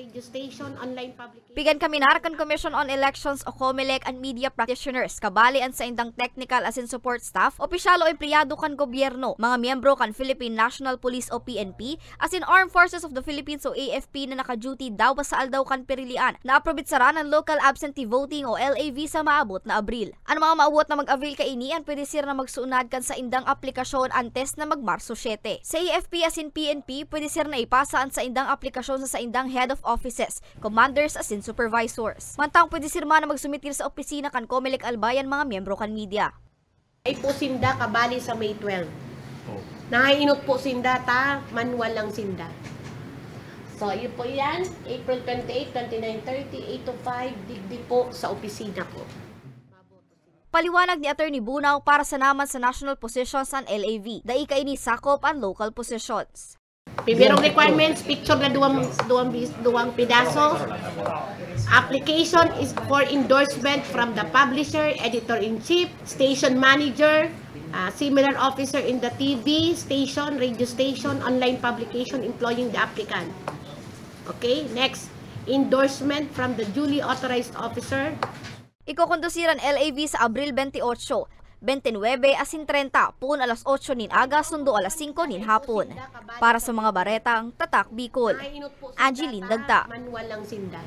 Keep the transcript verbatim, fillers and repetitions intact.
Radio station, online publication. Pigan kaminar kan Commission on Elections o COMELEC an media practitioners, kabali an saindang technical asin support staff, opisyal o empleyado kan gobyerno, mga miyembro kan Philippine National Police o P N P, asin Armed Forces of the Philippines o A F P na naka-duty dawa sa aldaw kan pirilian, na aprobitsaran an local absentee voting o L A V sa maabot na Abril. An mga maawot na mag-avail kaini an pwede sira na magsunad kan saindang aplikasyon antes na mag-Marso siete. Sa A F P asin P N P, pwede sira na ipasa an saindang aplikasyon sa saindang head of offices, commanders asin supervisors. Mantang pwede sira man na magsumitir sa opisina kan COMELEC Albay an mga miyembro kan media. Ay po sinda kabali sa May twelve. Nahainot po sinda ta, manual lang sinda. So, yun po yan, April twenty-eight, twenty-nine, thirty, eight to five, digdi po sa opisina po. Paliwanag ni Attorney Bunaw, para sa naman sa national positions an L A V, dai kaini sakop an local positions. Primero requirements, picture na duwang, duwang, bis- duwang pidaso. Application is for endorsement from the publisher, editor-in-chief, station manager, uh, similar officer in the T V station, radio station, online publication employing the applicant. Okay, next, endorsement from the duly authorized officer. Ikokondusir an L A V sa Abril twenty-eight, twenty-nine asin treinta, poon alas otso nin aga sundo alas singko nin hapon. Para sa mga baretang Tatak Bicol, Angeline Dagta. Manual lang sinda.